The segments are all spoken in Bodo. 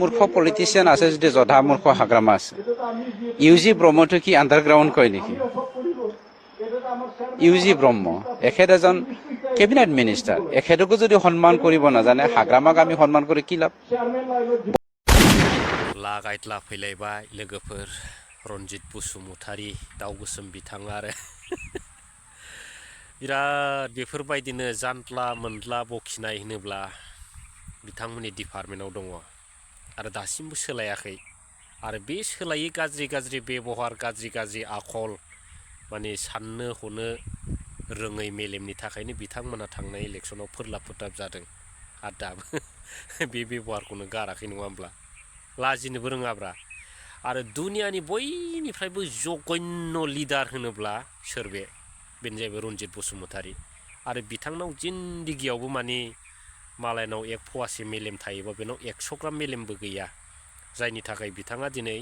मूर्ख पलिटिशियन আছে যদি জধা মূর্খ হাগ্রামা আছে ইউজি ব্রহ্মটো কি আন্ডারগ্রাউন্ড কয় নেকি ইউজি ব্রহ্ম এখেত এজন কেবিনেট মিনিষ্টাৰ এখেতকো যদি সন্মান কৰিব নাজানে হাগ্রামাক আমি সন্মান কৰি কি লাভ लागायतला फैलायबाय लोगोफोर रनजित बसुमतारी दाउ गोसोम बिथाङा आरो बिराद बेफोरबायदिनो जान्थला मोनला बखिनाय होनोब्ला बिथांमोननि डिपार्टमेन्टआव दङ आरो दासिमबो सोलायाखै आरो बे सोलायै गाज्रि गाज्रि बेबहार गाज्रि गाज्रि आखल माने साननो हनो रोङै मेलेमनि थाखायनो बिथांमोना थांनाय इलेक्सनाव फोरलाब फोथाब जादों आरो दाबो बे बेबहारखौनो गाराखै नङा होमब्ला लाजिनोबो रोङाब्रा आरो दुनियानि बयनिफ्रायबो जघन्य लिडार होनोब्ला सोर बेनो जाहैबाय रनजित बसुमतारी आरो बिथांनाव जिन्दगियावबो माने मालायनाव एक फवासे मेलेम थायोबा बेनाव 100 ग्राम मेलेमबो गैया जायनि थाखाय बिथाङा दिनै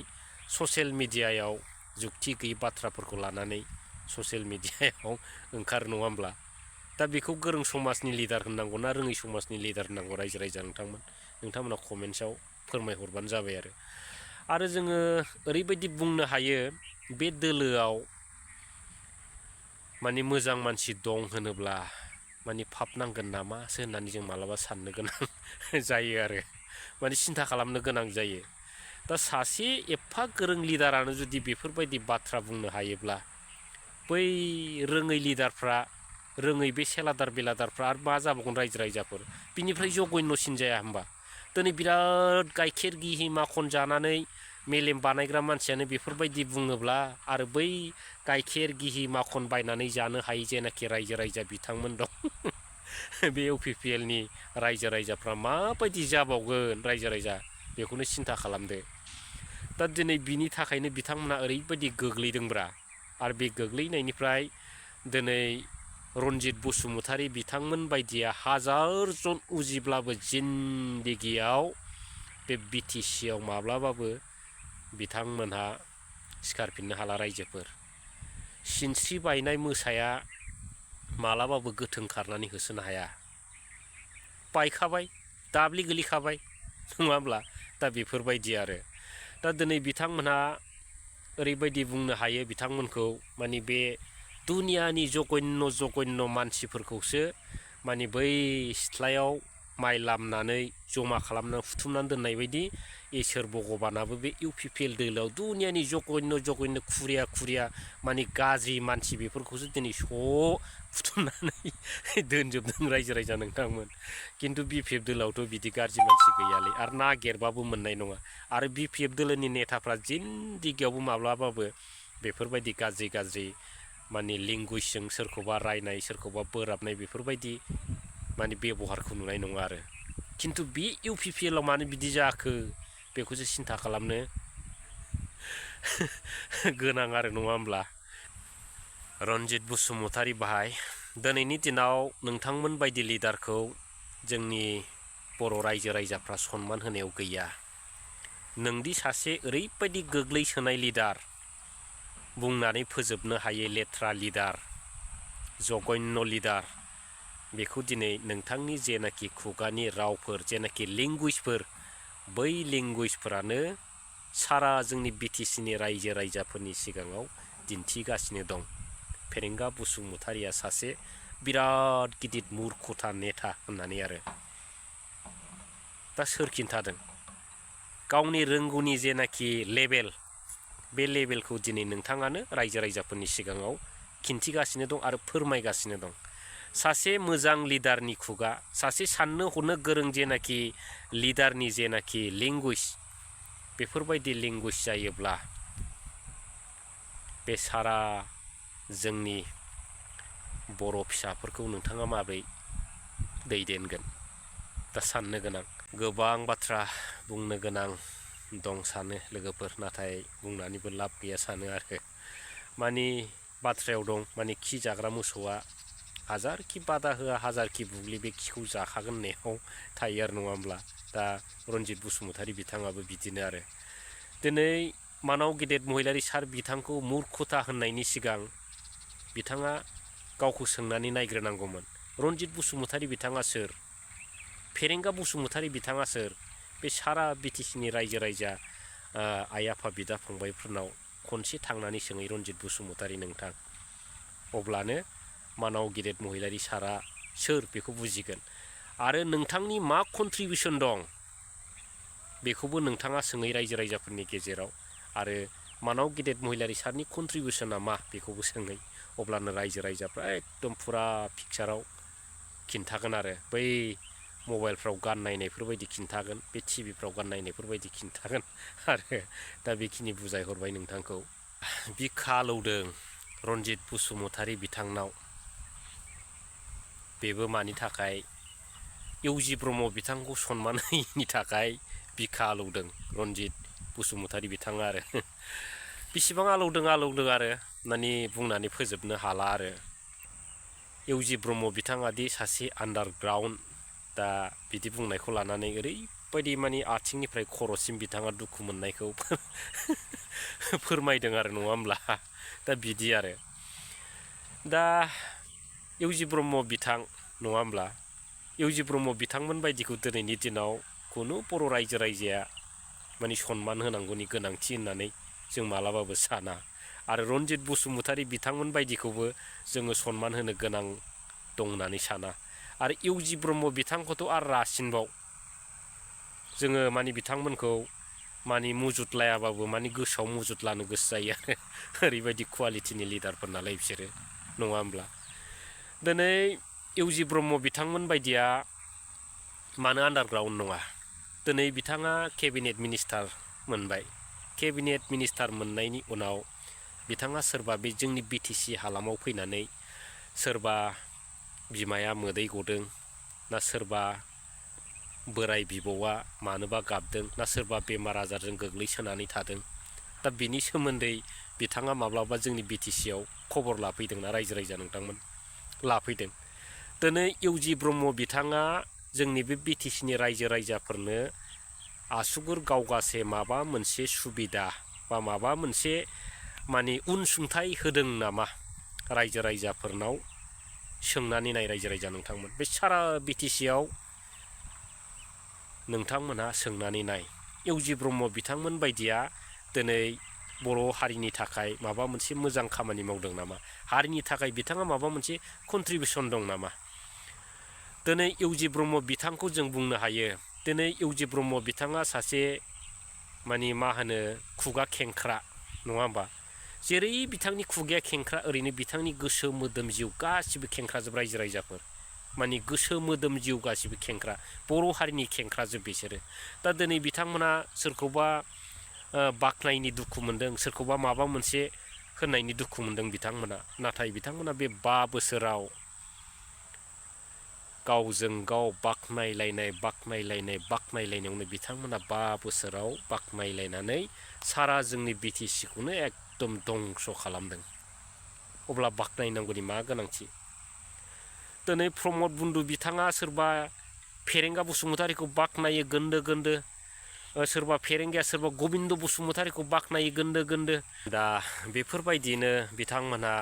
ससियेल मिडियायाव जुक्ति गैयै बाथ्राफोरखौ लानानै ससियेल मिडियायाव ओंखारो नङा होमब्ला दा बेखौ गोरों समाजनि लिडार होननांगौ ना रोङै समाजनि लिडार होननांगौ रायजो राजा नोंथांमोना कमेन्ट्सआव फोरमायहरबानो जाबाय आरो जोङो ओरैबायदि बुंनो हायो बे दोलोआव माने मोजां मानसि दं होनोब्ला माने फाप नांगोन नामासो होननानै जों मालाबा साननो गोनां जायो आरो माने सिन्था खालामनो गोनां जायो दा सासे एफा गोरों लिडारानो जुदि बेफोरबायदि बाथ्रा बुंनो हायोब्ला बै रोङै लिडारफ्रा रोङै बे सेलादार बेलादारफ्रा आरो मा जाबावगोन रायजो राजाफोर बिनिफ्राय जघन्यसिन जाया होमबा दिनै बिराद गाइखेर गिहि माखन जानानै मेलेम बानायग्रा मानसियानो बेफोरबायदि बुङोब्ला आरो बै गाइखेर गिहि माखन बायनानै जानो हायै जेनाखि रायजो राजा बिथांमोन दं बे इउपिपिएलनि रायजो राजाफ्रा माबायदि जाबावगोन रायजो राजा बेखौनो सिन्था खालामदो दा दिनै बिनि थाखायनो बिथांमोना ओरैबायदि गोग्लैदोंब्रा आरो बे गोग्लैनायनिफ्राय दिनै रनजित बसुमतारी बिथांमोन बायदिया हाजार जन उजिब्लाबो जिन्दगियाव बे बिटिसिआव माब्लाबाबो बिथांमोनहा सिखारफिननो हाला रायजोफोर सिनस्रि बायनाय मोसाया मालाबाबो गोथों खारनानै होसोनो हाया बायखाबाय दाब्लि गोलैखाबाय नङा होमब्ला दा बेफोरबायदि आरो दा दिनै बिथांमोनहा ओरैबायदि बुंनो हायो बिथांमोनखौ माने बे दुनियानि जघन्य मानसिफोरखौसो माने बै सिथ्लायाव माइ लामनानै जमा खालामनानै हुथुमनानै दोननाय बायदि इसोर भगबानाबो बे इउपिपिएल दोलोआव दुनियानि जघन्य खुरिया माने गाज्रि मानसि बेफोरखौसो दिनै हुथुमनानै दोनजोबदों रायजो राजा नोंथांमोन खिन्थु बिपिएफ दोलोआवथ' बिदि गाज्रि मानसि गैयालै आरो नागिरबाबो मोननाय नङा आरो बिपिएफ दोलोनि नेताफ्रा जिन्दगियावबो माब्लाबाबो बेफोरबायदि गाज्रि माने लेंगुवेजजों सोरखौबा रायनाय सोरखौबा बोराबनाय बेफोरबायदि माने बेबहारखौ नुनाय नङा आरो खिन्थु बे इउपिपिएलआव मानो बिदि जाखो बेखौसो सिन्था खालामनो गोनां आरो नङा होमब्ला रनजित बसुमतारी भाई दिनैनि दिनाव नोंथांमोन बायदि लिडारखौ जोंनि बर' रायजो राजाफ्रा सनमान होनायाव गैया नोंदि सासे ओरैबायदि गोग्लैसोनाय लिडार बुंनानै फोजोबनो हायै लेथ्रा लिडार जघन्य लिडार बेखौ दिनै नोंथांनि जेनाखि खुगानि रावफोर जेनाखि लेंगुवेजफोर बै लेंगुवेजफोरानो सारा जोंनि बिटिसिनि रायजो राजाफोरनि सिगाङाव दिन्थिगासिनो दं फेरेंगा बसुमतारिया सासे बिराद गिदिर मुर्खथा नेता होननानै आरो दा सोर खिन्थादों गावनि रोंगौनि जेनाखि लेभेल बे लेभेलखौ दिनै नोंथाङानो रायजो राजाफोरनि सिगाङाव खिन्थिगासिनो दं आरो फोरमायगासिनो दं सासे मोजां लिडारनि खुगा सासे साननो हनो गोरों जेनाखि लिडारनि जेनाखि लेंगुवेज बेफोरबायदि लेंगुवेज जायोब्ला बे सारा जोंनि बर' फिसाफोरखौ नोंथाङा माबोरै दैदेनगोन दा साननो गोनां गोबां बाथ्रा बुंनो गोनां दं सानो लोगोफोर नाथाय बुंनानैबो लाब गैया सानो आरो माने बाथ्रायाव दं माने खि जाग्रा मोसौआ हाजारखि बादा होआ हाजारखि बुग्लि बे खिखौ जाखागोन होननायाव थायो आरो नङा होमब्ला दा रनजित बसुमतारी बिथाङाबो बिदिनो आरो दिनै मानाव गेदेर महिलारि सार बिथांखौ मुर्खथा होननायनि सिगां बिथाङा गावखौ सोंनानै नायग्रोनांगौमोन रनजित बसुमतारी बिथाङा सोर फेरेंगा बसुमतारी बिथाङा सोर बे सारा BTCनि रायजो राजा आइ आफा बिदा फंबायफोरनाव खनसे थांनानै सोङै रनजित बसुमतारी नोंथां, अब्लानो मानाव गेदेर महिलारि सारा सोर बेखौ बुजिगोन। आरो नोंथांनि मा कन्ट्रिबिउसन दं बेखौबो नोंथाङा सोङै रायजो राजाफोरनि गेजेराव, आरो मानाव गेदेर महिलारि सारनि कन्ट्रिबिउसना मा बेखौबो सोङै। अब्लानो रायजो राजाफ्रा एकदम फुरा पिक्साराव खिन्थागोन आरो बै मबाइलफ्राव गान नायनायफोरबायदि खिन्थागोन, बे टिभिफ्राव गान नायनायफोरबायदि खिन्थागोन। आरो दा बेखिनि बुजायहरबाय नोंथांखौ। बिखा आलौदों रनजित बसुमतारी बिथांनाव, बेबो मानि थाखाय इउजि ब्रह्म बिथांखौ सनमान होयिनि थाखाय बिखा आलौदों रनजित बसुमतारी बिथाङा आरो बेसेबां आलौदों आरो माने बुंनानै फोजोबनो हाला आरो। इउजि ब्रह्म बिथाङा दि सासे आन्डारग्राउन्ड, दा बिदि बुंनायखौ लानानै ओरैबायदि माने आथिंनिफ्राय खर'सिम बिथाङा दुखु मोननायखौ फोरमायदों आरो, नङा होमब्ला? दा बिदि आरो दा इउजि ब्रह्म बिथां, नङा होमब्ला? इउजि ब्रह्म बिथांमोन बायदिखौ दिनैनि दिनाव खुनु बर' रायजो राजाया माने सनमान होनांगौनि गोनांथि होननानै जों मालाबाबो साना। आरो रनजित बसुमतारी बिथांमोन बायदिखौबो जोङो सनमान होनो गोनां दं होननानै साना। आरो इउजि ब्रह्म बिथांखौथ' आरो रासिनबाव, जोङो माने बिथांमोनखौ माने मुजुदलायाबाबो माने गोसोआव मुजुदलानो गोसो जायो आरो ओरैबायदि कुवालिटिनि लिडारफोर नालाय बिसोरो, नङा होमब्ला? दिनै इउजि ब्रह्म बिथांमोन बायदिया मानो आन्डारग्राउन्ड नङा? दिनै बिथाङा केबिनेट मिनिस्टार मोनबाय। केबिनेट मिनिस्टार मोननायनि उनाव बिथाङा सोरबा बे जोंनि BTC हालामाव फैनानै सोरबा बिमाया मोदै गदों, ना सोरबा बोराय बिबौआ मानोबा गाबदों, ना सोरबा बेमार आजारजों गोग्लैसोनानै थादों, दा बिनि सोमोन्दै बिथाङा माब्लाबा जोंनि BTCआव खबर लाफैदोंना रायजो राजा नोंथांमोन? लाफैदों। दिनै इउजि ब्रह्म बिथाङा जोंनि बे BTCनि रायजो राजाफोरनो आसुगुर गावगासे माबा मोनसे सुबिदा बा माबा मोनसे माने उनसुंथाइ होदों नामा रायजो राजाफोरनाव सोंनानै नाय रायजो राजा नोंथांमोन। बे सारा BTCआव नोंथांमोनहा सोंनानै नाय, इउजि ब्रह्म बिथांमोन बायदिया दिनै बर' हारिनि थाखाय माबा मोनसे मोजां खामानि मावदों नामा? हारिनि थाखाय बिथाङा माबा मोनसे कन्ट्रिबिउसन दं नामा? दिनै इउजि ब्रह्म बिथांखौ जों बुंनो हायो, दिनै इउजि ब्रह्म बिथाङा सासे माने मा होनो खुगा खेंख्रा, नङा होमबा? जेरै बिथांनि खुगाया खेंख्रा ओरैनो बिथांनि गोसो मोदोम जिउ गासिबो खेंख्राजोब रायजो राजाफोर, माने गोसो मोदोम जिउ गासिबो खेंख्रा, बर' हारिनि खेंख्राजोब बिसोरो। दा दिनै बिथांमोना सोरखौबा बाख्नायनि दुखु मोनदों, सोरखौबा माबा मोनसे होननायनि दुखु मोनदों बिथांमोना, नाथाय बिथांमोना बे 5 बोसोराव गावजों गाव बाख्नायलायनायावनो बिथांमोना 5 बोसोराव बाख्नायलायनानै सारा जोंनि BTCखौनो एकदम दंस' खालामदों। अब्ला बाख्नायनांगौनि मा गोनांथि? दिनै प्रमद बुन्दु बिथाङा सोरबा फेरेंगा बसुमतारीखौ बाख्नायो गोन्दो गोन्दो, सोरबा फेरेंगाया सोरबा गबिन्द बसुमतारीखौ बाख्नायो गोन्दो गोन्दो। दा बेफोरबायदिनो बिथांमोनहा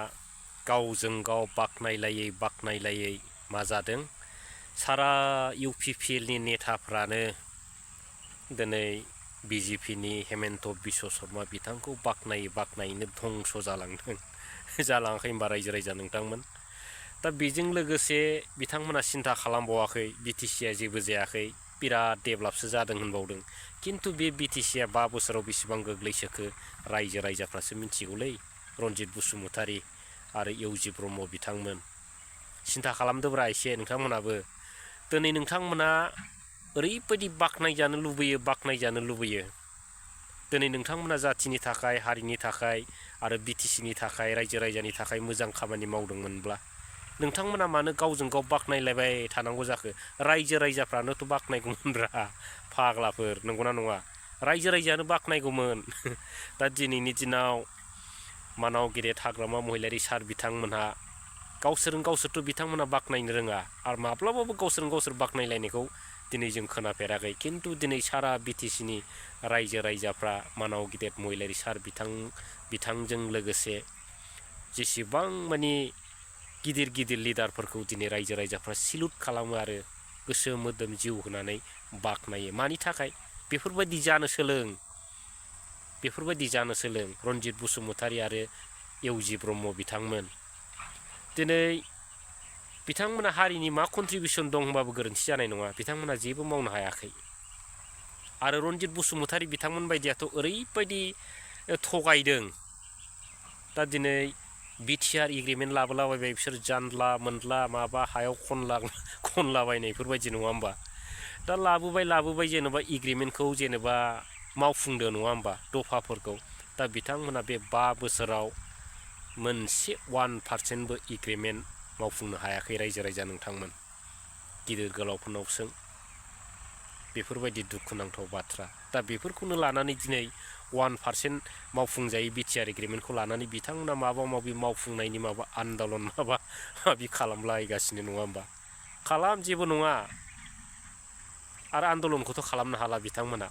गावजों गाव बाख्नायलायै मा जादों? सारा UPPLनि नेताफ्रानो दिनै BJPनि हेमन्त बिश्व शर्मा बिथांखौ बाख्नायैनो धंस' जालाङाखै होनबा रायजो राजा नोंथांमोन? दा बेजों लोगोसे बिथांमोना सिन्था खालामबावाखै BTCआ जेबो जायाखै, बिराद डेभेलपसो जादों होनबावदों। खिन्थु बे BTCआ 5 बोसोराव बेसेबां गोग्लैसोखो रायजो राजाफ्रासो मिथिगौलै, रनजित बसुमतारी आरो इउजि ब्रह्म बिथांमोन। सिन्था खालामदोब्रा एसे नोंथांमोनाबो। दिनै नोंथांमोना ओरैबायदि बाख्नायजानो लुबैयो। दिनै नोंथांमोना जाथिनि थाखाय, हारिनि थाखाय आरो BTCनि थाखाय, रायजो राजानि थाखाय मोजां खामानि मावदोंमोनब्ला नोंथांमोना मानो गावजों गाव बाख्नायलायबाय थानांगौ जाखो? रायजो राजाफ्रानोथ' बाख्नायगौमोनब्रा फाग्लाफोर, नंगौना नङा? रायजो राजायानो बाख्नायगौमोन। दा दिनैनि दिनाव मानाव गेदेर हाग्रामा महिलारि सार बिथांमोनहा गावसोरथ' बिथांमोना बाख्नायनो रोङा, आरो माब्लाबाबो गावसोर बाख्नायलायनायखौ दिनै जों खोनाफेराखै। खिन्थु दिनै सारा BTCनि रायजो राजाफ्रा मानाव गेदेर महिलारि सार बिथांजों लोगोसे जेसेबां माने गिदिर लिडारफोरखौ दिनै रायजो राजाफ्रा सिलुट खालामो आरो गोसो मोदोम जिउ होनानै बाख्नायो। मानि थाखाय? बेफोरबायदि जानो सोलों रन्जित बसुमतारी आरो एवजि ब्रह्म बिथांमोन दिनै बिथांमोना हारिनि मा कन्ट्रिबिउसन दं होनबाबो गोरोन्थि जानाय नङा बिथांमोना जेबो मावनो हायाखै आरो रन्जित बसुमतारी बिथांमोन बायदियाथ' ओरैबायदि थगायदों दा दिनै बिटिआर एग्रिमेन्ट लाबोलाबायबाय बिसोर जानला मोनला माबा हायाव खनलाबायनायफोरबायदि नङा होमबा दा लाबोबाय जेनेबा एग्रिमेन्टखौ जेनेबा मावफुंदो नङा होमबा दफाफोरखौ दा बिथांमोना बे 5 बोसोराव मोनसे 1%बो एग्रिमेन्ट मावफुंनो हायाखै रायजो नोंथांमोन गिदिर गोलावफोरनाव सों बेफोरबायदि दुखुनांथाव बाथ्रा दा बेफोरखौनो लानानै दिनै 1% मावफुंजायै बिटिआर एग्रिमेन्टखौ लानानै बिथांमोना माबा माबि मावफुंनायनि माबा आन्दलन माबि खालामलायगासिनो नङा होमबा जेबो नङा आरो आन्दलनखौथ' खालामनो हाला बिथांमोना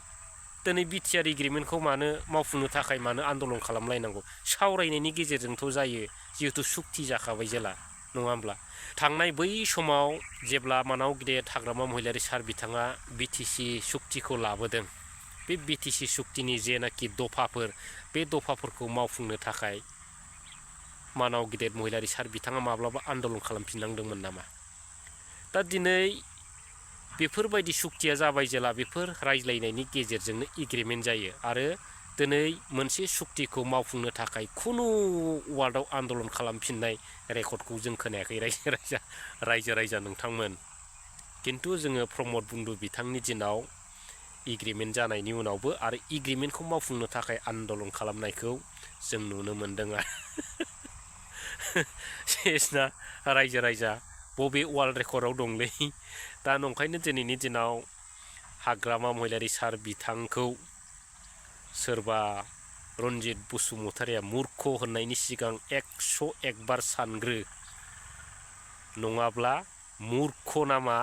दिनै बिटिआर एग्रिमेन्टखौ मानो मावफुंनो थाखाय मानो आन्दलन खालामलायनांगौ सावरायनायनि गेजेरजोंथ' जायो जिहेतु सुक्ति जाखाबाय जेला नङा होमब्ला थांनाय बै समाव जेब्ला मानाव गिदिर हाग्रामा महिलारी सार बिथाङा बिटिसि सुक्तिखौ लाबोदों बे बिटिसि सुक्तिनि जेनाखि दफाफोर बे दफाफोरखौ मावफुंनो थाखाय मानाव गिदिर महिलारी सार बिथाङा माब्लाबा आन्दलन खालामफिननांदोंमोन नामा दा दिनै बेफोरबायदि सुक्तिया जाबाय जेला बेफोर रायज्लायनायनि गेजेरजोंनो एग्रिमेन्ट जायो आरो दिनै मोनसे सुक्तिखौ मावफुंनो थाखाय खुनु वार्डआव आन्दलन खालामफिननाय रेकर्डखौ जों खोनायाखै रायजो नोंथांमोन किन्तु जोङो प्रमद बन्दु बिथांनि दिनाव एग्रिमेन्ट जानायनि उनावबो आरो एग्रिमेन्टखौ मावफुंनो थाखाय आन्दलन खालामनायखौ जों नुनो मोन्दों सेसना रायजो बबे वार्ल्ड रेकर्डआव दंलै दा नंखायनो दिनैनि दिनाव हाग्रामा महिलारी सार बिथांखौ सोरबा रन्जित बसुमतारिया मुर्ख होननायनि सिगां 101 बार सानग्रो नङाब्ला मुर्ख नामा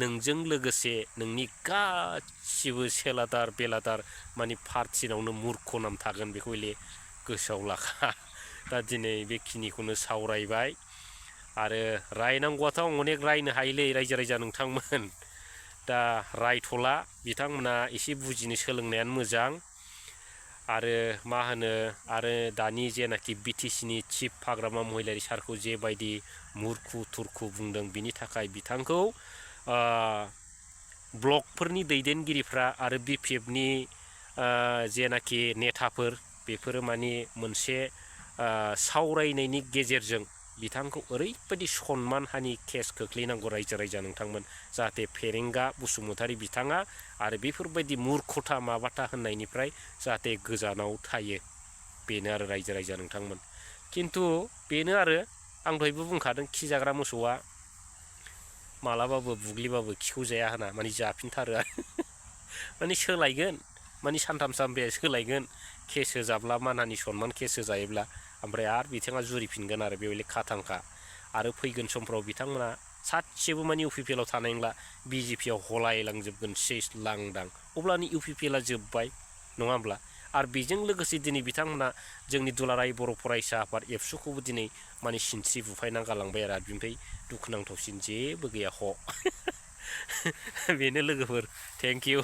नोंजों लोगोसे नोंनि गासिबो सेलादार बेलादार माने पार्टिनावनो मुर्ख नाम थागोन बेखौ गोसोआव लाखा दा दिनै बेखिनिखौनो सावरायबाय आरो रायनांगौआथ' अनेक रायनो हायोलै रायजो नोंथांमोन दा रायथ'ला बिथांमोना एसे बुजिनो सोलोंनायानो मोजां आरो मा होनो आरो दानि जेनाखि बिटिसिनि चिफ हाग्रामा महिलारी सारखौ जेबायदि मुर्खु तुर्खु बुंदों बिनि थाखाय बिथांखौ ब्लकफोरनि दैदेनगिरिफ्रा आरो बिपिएफनि जेनाखि नेताफोर बेफोरो माने मोनसे सावरायनायनि गेजेरजों बिथांखौ ओरैबायदि सनमानहानि केस खोख्लैनांगौ रायजो नोंथांमोन जाहाथे फेरेंगा बसुमतारी बिथाङा आरो बेफोरबायदि मुर्खथा माबाथा होननायनिफ्राय जाहाथे गोजानाव थायो बेनो आरो रायजो नोंथांमोन किन्तु बेनो आरो आं दहायबो बुंखादों खिजाग्रा मोसौआ मालाबाबो बुग्लिबाबो खिखौ जाया होना माने जाफिनथारो माने सोलायगोन माने सानथाम सानब्रैया सोलायगोन केस होजाब्ला मानहानि सनमान केस होजायोब्ला ओमफ्राय आरो बिथाङा जुरिफिनगोन आरो बेबायदि खाथांखा आरो फैगोन समफ्राव बिथांमोना सासेबो माने इउपिपिएलआव थानाय नंला बिजेपिआव हलायलांजोबगोन सेस लांदां अब्लानो इउपिपिएलआ जोब्बाय नङा होमब्ला आरो बेजों लोगोसे दिनै बिथांमोना जोंनि दुलाराय बर' फरायसा आफाद एबसुखौबो दिनै माने सिनस्रि बुफायना गालांबाय आरो बिनिफ्राय दुखुनांथावसिन जेबो गैया बेनो लोगोफोर थेंक इउ